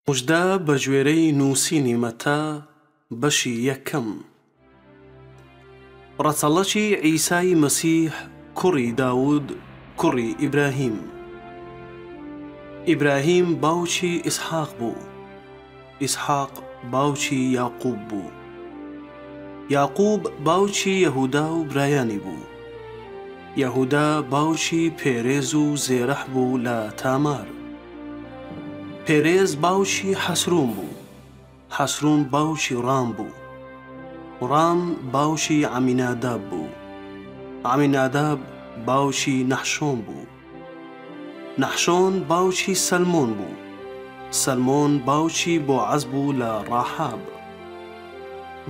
مژدە بەگوێرەی نووسینی مەتا بەشی یەکەم. ڕەچەڵەکی عیسای مەسیح کوڕی داود کوڕی ئیبراهیم. ئیبراهیم باوکی ئیسحاق بوو. ئیسحاق باوکی یاقوب بوو. یاقوب باوکی یەهودا و برایانی بوو. یەهودا باوکی پێرێز و زێرەح بوو لە تامار. پێرێز باوکی حەسروم بوو. حەسروم باوکی ڕام بوو. ڕام باوکی عەمیناداب بوو. عەمیناداب باوکی نەحشۆن بوو. نەحشۆن باوکی سەلمۆن بوو. سەلمۆن باوکی بۆعەز بوو لە ڕاحاب.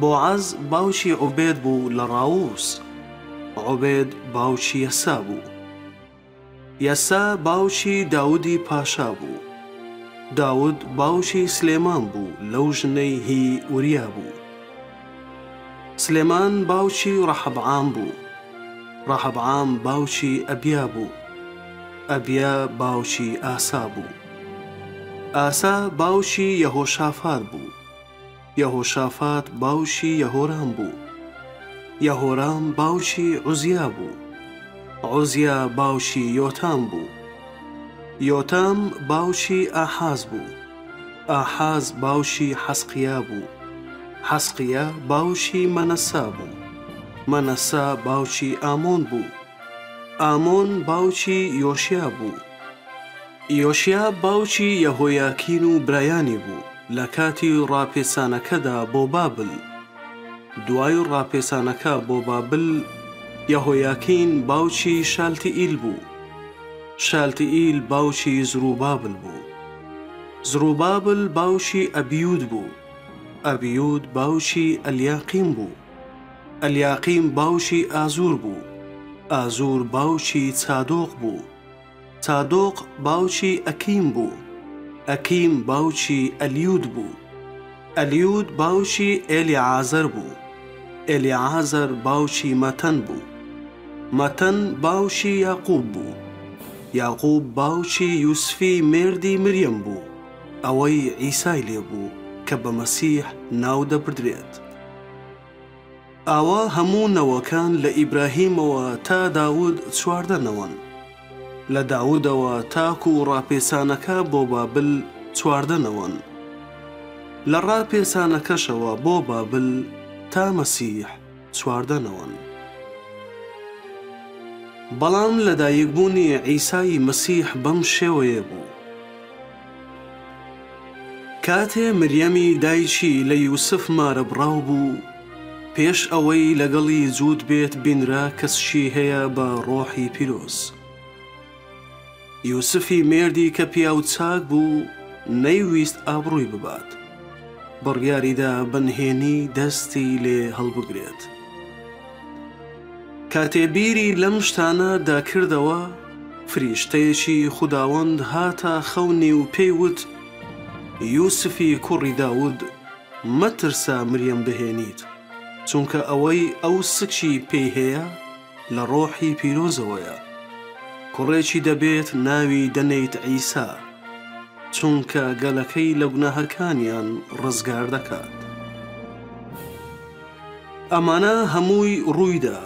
بۆعەز باوکی عوبێد بوو لە ڕاووس. عوبێد باوکی یەسا بوو. یەسا باوکی داودی پاشا بوو. داود باوکی سلێمان بوو لەو ژنەی هی ئوریا بوو. سلێمان باوکی ڕەحەبعام بوو. ڕەحەبعام باوکی ئەبیا بوو. ئەبیا باوکی ئاسا بوو. ئاسا باوکی یەهۆشافات بوو. یەهۆشافات باوکی یەهۆرام بوو. یەهۆرام باوکی عوزیا بوو. عوزیا باوکی یۆتام بوو. یۆتام باوکی ئاحاز بوو. ئاحاز باوکی حەزقیا بوو. حەزقیا باوکی مەنەسا بوو. مەنەسا باوکی ئامۆن بوو. ئامۆن باوکی یۆشیا بوو. یۆشیا باوکی یەهۆیاکین و برایانی بوو لە کاتی ڕاپێچانەکەدا بۆ بابل. دوای ڕاپێچانەکە بۆ بابل، یەهۆیاکین باوکی شالتیئیل بوو. شالتیئیل باوکی زروبابل بوو. زروبابل باوکی ئەبیود بوو. ئەبیود باوکی ئەلیاقیم بوو. ئەلیاقیم باوکی ئازور بوو. ئازور باوکی چادۆق بوو. چادۆق باوکی ئەکیم بوو. ئەکیم باوکی ئەلیود بوو. ئەلیود باوکی ئێلیعازەر بوو. ئێلیعازەر باوکی مەتەن بوو. مەتەن باوکی یاقوب بوو. یاقوب باوکی یوسفی مێردی مریەم بوو، ئەوەی عیسای لێ بوو کە بە مەسیح ناو دەبردرێت. ئاوا هەموو نەوەکان لە ئیبراهیمەوە تا داود 14 نەوەن. لە داودەوە تاکو ڕاپێچانەکە بۆ بابل 14 نەوەن. لە ڕاپێچانەکەشەوە بۆ بابل تا مەسیح 14 نەوەن. بەڵام لەدایکبوونی عیسای مەسیح بەم شێوەیە بوو. کاتێ مریەمی دایکی لە یوسف مارەبڕاو بوو، پێش ئەوەی لەگەڵی جووت بێت بینرا کە سکی هەیە بە ڕۆحی پیرۆز. یوسفی مێردی کە پیاو چاک بوو، نەیویست ئابڕووی ببات، بڕیاری دا بە نهێنی دەستی لێ هەڵبگرێت. کاتێ بیری لەم شتانە دەکردەوە، فریشتەیەکی خوداوەند هاتە خەونی و پێی وت، یوسفی کوڕی داود، مەترسە مریەم بهێنیت، چونکە ئەوەی ئەو سکی پێی هەیە لە ڕۆحی پیرۆزەوەیە. کوڕێکی دەبێت ناوی دەنێیت عیسا، چونکە گەلەکەی لە گوناهەکانیان ڕزگار دەکات. ئەمانە هەمووی ڕوویدا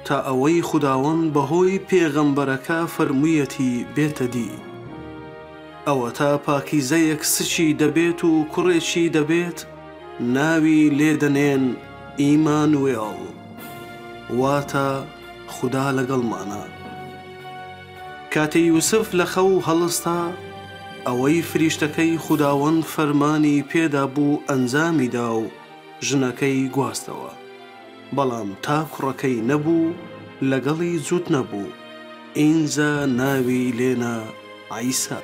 تا ئەوەی خوداوەند بەهۆی پێغەمبەرەکە فەرموویەتی بێتە دی. ئەوەتا پاکیزەیەک سکی دەبێت و کوڕێکی دەبێت، ناوی لێ دەنێن ئیمانوێڵ، واتە خودا لەگەڵمانە. کاتێ یوسف لە خەو هەڵستا، ئەوەی فریشتەکەی خوداوەند فەرمانی پێدابوو ئەنجامی دا و ژنەکەی گواستەوە. بەڵام تا کوڕەکەی نەبوو لەگەڵی جووت نەبوو، ئینجا ناوی لێنا عیسا.